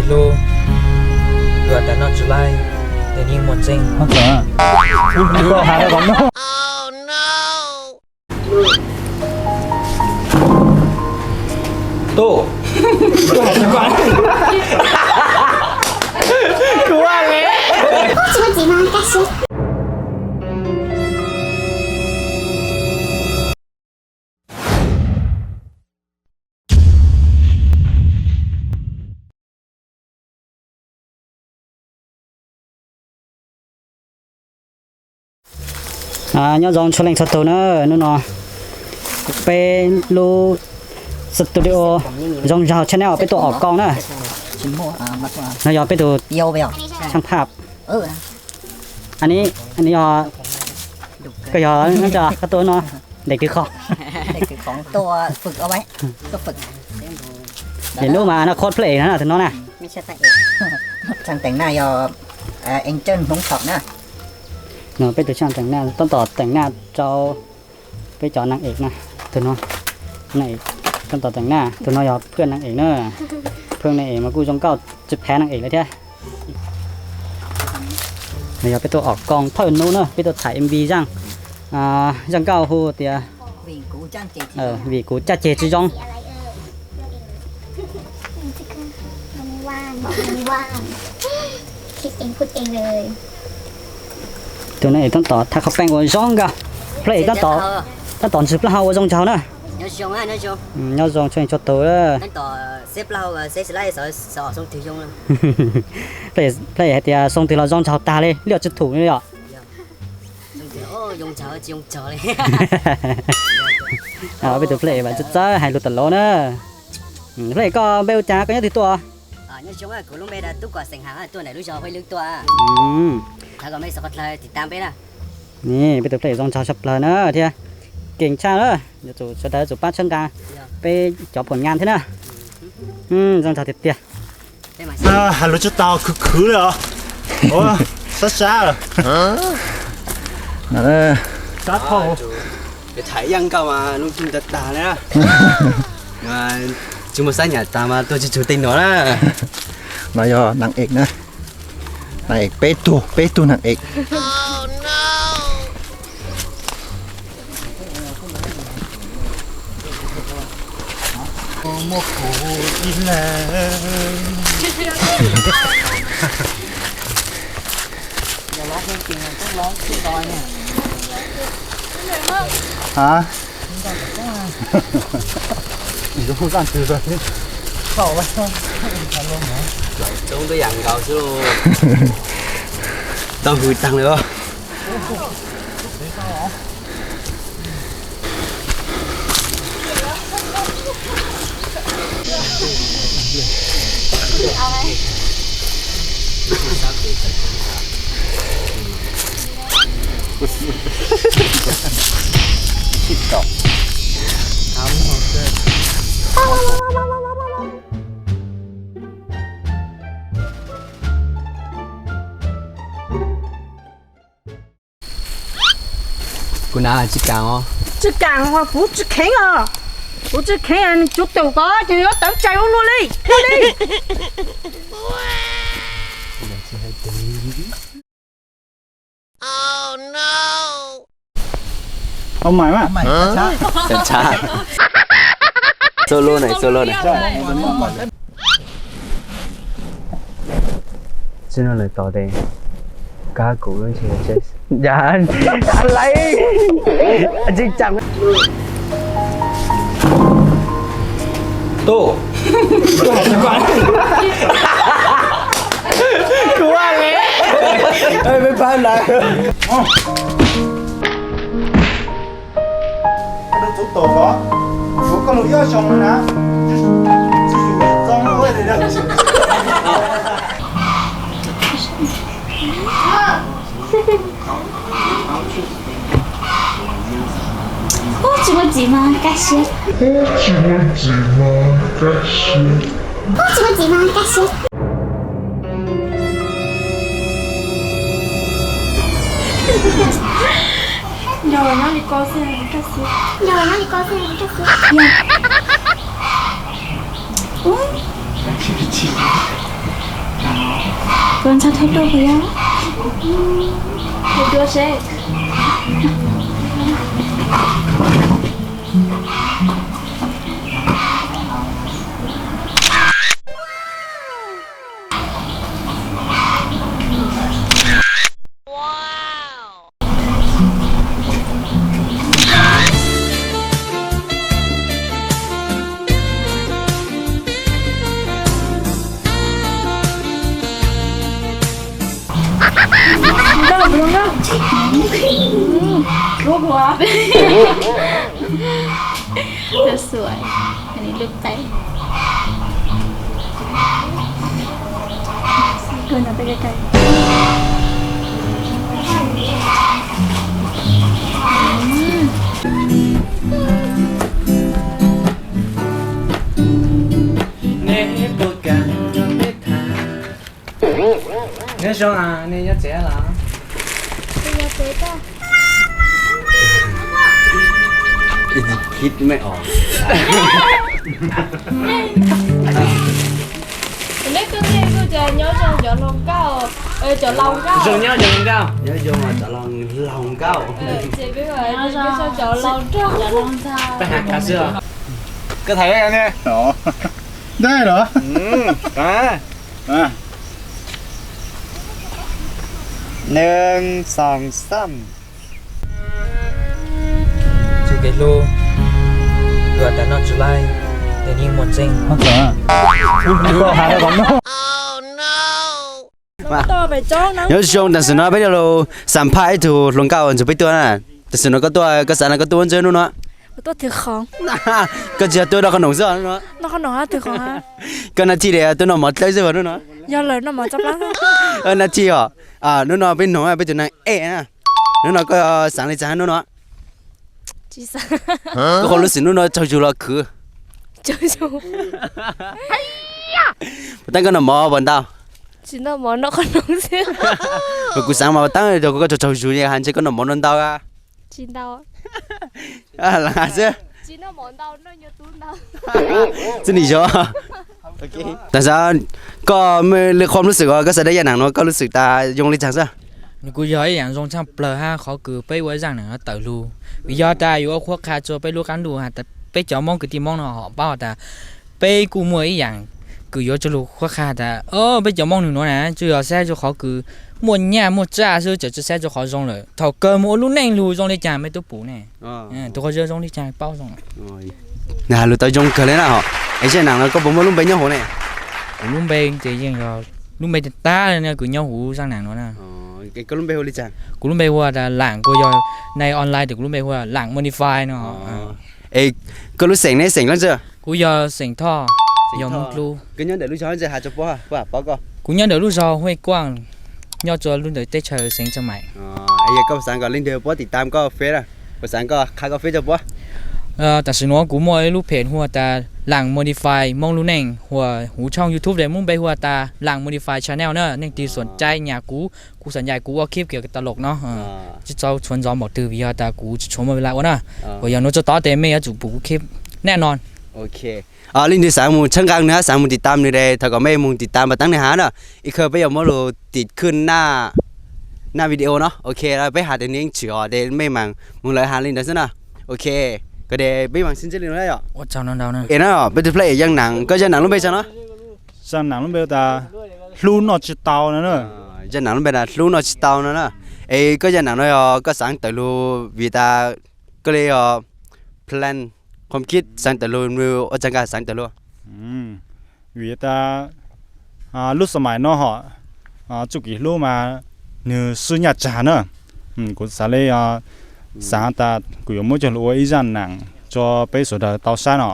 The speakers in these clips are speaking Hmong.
Lub, luag tas noj tsis laib, nws yeej muaj tseeb. Tuj. Nyob zoo txhua leej txhua tus na, hnub no peb lub studio Zoo Zaug channel peb tuaj om kooj na. No yog peb tus tshaaj phaj. Ann, ann yog, koj yog, koj tuaj no, ntes kws qhov. Ces hnub mas no khuab plej na tus no na. No peb tus tshaaj teem naj tab tom teem naj rau peb cov naj ev na. Tus no, naj ev tab tom teem naj, tus no yog phaj naj ev na. Phaj naj ev mas kuj zoo nkauj tsis phav naj ev lawm thiab. No yog peb tuaj om kooj thawj hnub na, peb tuaj thaij M V zaaj, zaaj nkauj hu tias Vim kuv caj ces tsis zoo. Tus no es tab tom thaij qhov peej ua zoo nkauj. Plab es tab tom ntswg plaub hau ua zoo nraug na. Nyob zoo txhua leej txhua tus. Plab es hais tias xoo twg los zoo nraug tag li, liaj tsis thum li os. Peb tus plab es vam txawv txawv hais lus tas lov na. Plab es koj npe hu cas, koj nyob twg tuaj? Peb tus plab es zoo nraug tshaj plawg na thiab keej tshaj na, yuav tsum sawv daws yuav tsum pab txhawb nqa peb cov phom nyas thiab na. Zoo nraug tiag tiag. Hais lus tsis tau, khwv khwv li os. Sab sab lawm. Sab dhau. Tham ib yam nkauj mas lub ntuj tag tag li. Tsis muaj sab nyam tas mas tuaj tsis tsug tej no na. No yog naj ev na. Naj ev peb tug, peb tug naj ev. Muaj kuv ib leeg. Ha? Coob tuaj yam nkaus xwb. Tau hws taag li os. Kuv na, tsis kaam os. Tsis kaam os, kuv tsis kheev os. Kuv tsis kheev, nws tsuv tum ko ces yuav tawv tsam ua luaj li, ua li. Solo na, solo na. Tsis no lawm tod tes kab kuv lub ntshe. Yam laiv tsis cam. Tuj. Kuv ua li. Peb pab lawm. Koj lub txuv tom ko, yuav koj lub yob zoo na. Tsis yus zoo na. Ub, tsis muaj txiv mas kaj siab. Ub, tsis muaj txiv mas kaj siab. Yog nyob li ko xwb, yog nyob li ko xwb, yog. Ub. Koj ntxhab thawj tuaj puas yog? Thawj tuaj seb. Twb sua, anws lub peb. Nej puas kam nrog peb tham? Nyob zoo, nej nyob tsev los? Khib me os. Neb tuaj tej kuj tias nyob zoo cov hluas nkauj, cov laus nkauj. Zoo nyob cov hluas nkauj. Nyob zoo cov laus nkauj. Ces peb nyob zoo cov laus nraug. Peb hais khav xwb os. Koj tham ne. Dai los. Neeg xoom xom. Txuj kev hlub, luag tas noj tsis laib, tej yeej muaj tseeb. Nyob zoo, tam sim no peb yuav los xam phaj ib tug hluas nkauj ntxuag peb tuaj na. Tam sim no koj tuaj, koj xav no koj tuaj ua ntej hnub no? Koj tsis yog tuaj noj qhob noom xwb no? Koj na thi li tuaj noj mov dlawb xwb hnub no? Na thi os. Hnub no peb noog peb tus neeg ej na. Hnub no koj xaav li cas hnub no? Koj qhov lub xwm hnub no tsaug zug los khwv? Puas teeb koj noj mov puas ntau? Kuv xaav mas puas teeb koj tsaug zug, hais ntshe koj noj mov ntau ntau. Xwb. Txij ni yog. Tam sim koj muaj li qhov lub xwm uas koj xav dab yam neeg no koj lub xwm tas yoo li caag xwb? Nws kuj yog ib yaam zoo tshaj plawg hab qhov kws peb ua ib zaaj neeg no tawm lug, vim yog tas yuav ua qhuab qha tsua peb lub qaab ntuj has tas peb cov Moob kwv tij Moob no ho paub tas peb kuj muaj ib yaam kws yuav tsua lug qhuab qha tas peb cov Moob nwg nuav na tsuas yog saib tsua qhov kws muaj nyaj muaj txaj xwb, tseem tsi saib tsua qhov zoo lawm. Thaum kawg moog ua lub neej lug zoo li caag mej tub pum ne? Tug qhov zoo li caag paub zoo. Nws has lug tau zoo kawg li na hos. Es zaj nam no koj puas muaj lub npe nyob huv ne? Kuv lub npe ces yeej yog lub npe tag tag kws nyob huv zaj nam no na. Koj lub npe hu li cas? Kuv lub npe hu tas Laam, kuj yog nai online tes kuv lub npe hu Laam Modify no. Es koj lub xeem ne, xeem leej twg? Kuv yog xeem Thoj, yog Moob Dlub. Koj nyob ntawm lub zog twg has rua puab, puab paub koj? Kuv nyob ntawm lub zog Huaj Kuaj, nyob tsua lub ntawm teb chaws xeev Tsaas Maim. Yog koj xaav kom leej twg puab tim tam koj feb na, puab xaav koj qha koj feb rua puab. Tam sim nuav kuv muaj ib lub page hu tas Laam Modify Moob Lub Neej, huv tshooj YouTube tes muaj npe hu tas Laam Modify Channel na, neeg twg xom cai nyam kuv, kuv xom cai kuv ua clip kiag tas lom no, tsi txaus tshuav ntxov npaum twg vim yog tas kuv tsi tshuav muaj vaj laj ua na. Kuas yog nuav txug tod tes mej yuav tsum pum kuv clip nej no. Leej twg xaav moog tshawb nqaa nwg hab xaav moog tim tam nwg tes thov kom mej moog tim tam pas taab nwg hab na. Ib khawv peb yuav muab lug tim khwj naj video no. Ok, peb has tes nwg yeej tshwm os tes mej maam moog lawv has li ntawd xwb na. Ok, koj tes peb maam sib ntsib li no yom. Es na peb tug plab es Yaaj Naam, koj Yaaj Naam lub npe tas no? Yaaj Naam lub npe tas Hlub Noj Tsi Tau no. Yaaj Naam lub npe tas Hlub Noj Tsi Tau no na. Es koj Yaaj Naam no yog koj xaav tawm lug vim tas koj le yog plan qhov kij xaav tawm lug, ua tsaag nkaag xaav tawm lug? Vim tas lub xas mais no hom, txuj kev hlub mas nwg swb nyaj tsaag na. Kuv xaav le, xaav tas kuv yuav muab coj lug ua ib zaaj naam rua peb suav dawg tau saib no.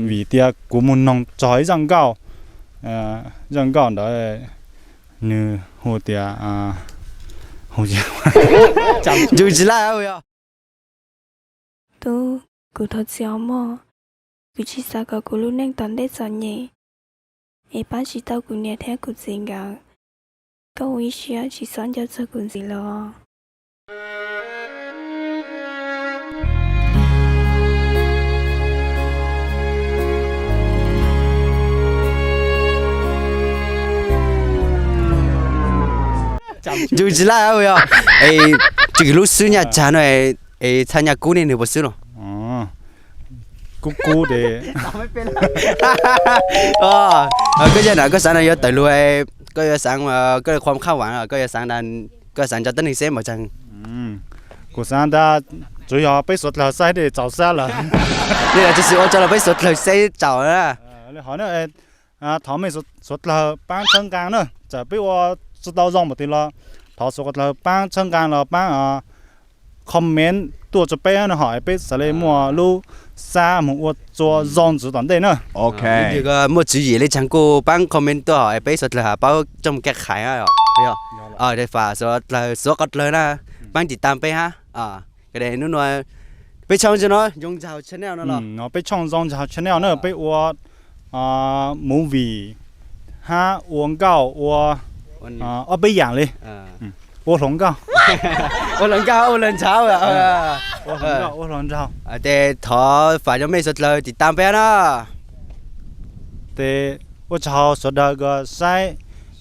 Vim tias kuv moog noog txug ib zaaj nkauj, zaaj nkauj ntawd nwg hu tias, hu, tsi laj yog. Tub, kuv thov txim os mog, kuv tsis xav kom kuv lub neej tom ntej txom nyem es pab tsis tau kuv niam thiab kuv txiv nkawd. Koj ua ib siab tsis txhob nco txog kuv ntxiv los. Ncu tsis laj yog. Es, tsis kis lub xwb nyaj tsag no, es txhaj nyaj kub nej nws puas xwb los? Kub kub es. Koj yog na, koj xaav na yuav tawm lug, koj yuav xaav, koj yuav qhuam khaj vaam, koj yuav xaav, koj xaav nco teb neeg seb npaum tsaag? Kuv xaav tas tsuas yog peb suav dlawg saib txaus sab lawm. Li tsis xwm ua tso los peb suav dlawg saib txaus na. Thov mej suav dlawg paab txhawb nqaa na, txawm peb ua tsi tau zoo npaum twg los thov suav dlawg paab txhawb nqaa los paab comment tuaj rua peb no hom peb xaav le muaj lub sab moog ua txuas zoo ntxiv tom ntej na. Muaj tswv yim le caag kuj paab comment tuaj hom peb suav dlawg has paub coj moog kaj qhais. Faam suav dlawg suav dlawg na, paab tiv tam peb hab. Hnub nua peb tshooj zoo ntag channel no los, peb tshooj zoo ntag channel na, peb ua movie hab ua nkauj ua ob peb yaam le. Ua hluas nkauj, ua hluas nkauj ua hluas nraug, ua hluas nraug. Ces thov faam cov mej suav dlawg tiv tam peb na. Ces ua tsaug suav dlawg kws saib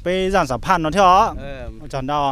peb zaaj xam phaj no thiab os. Ua tsaug ntau.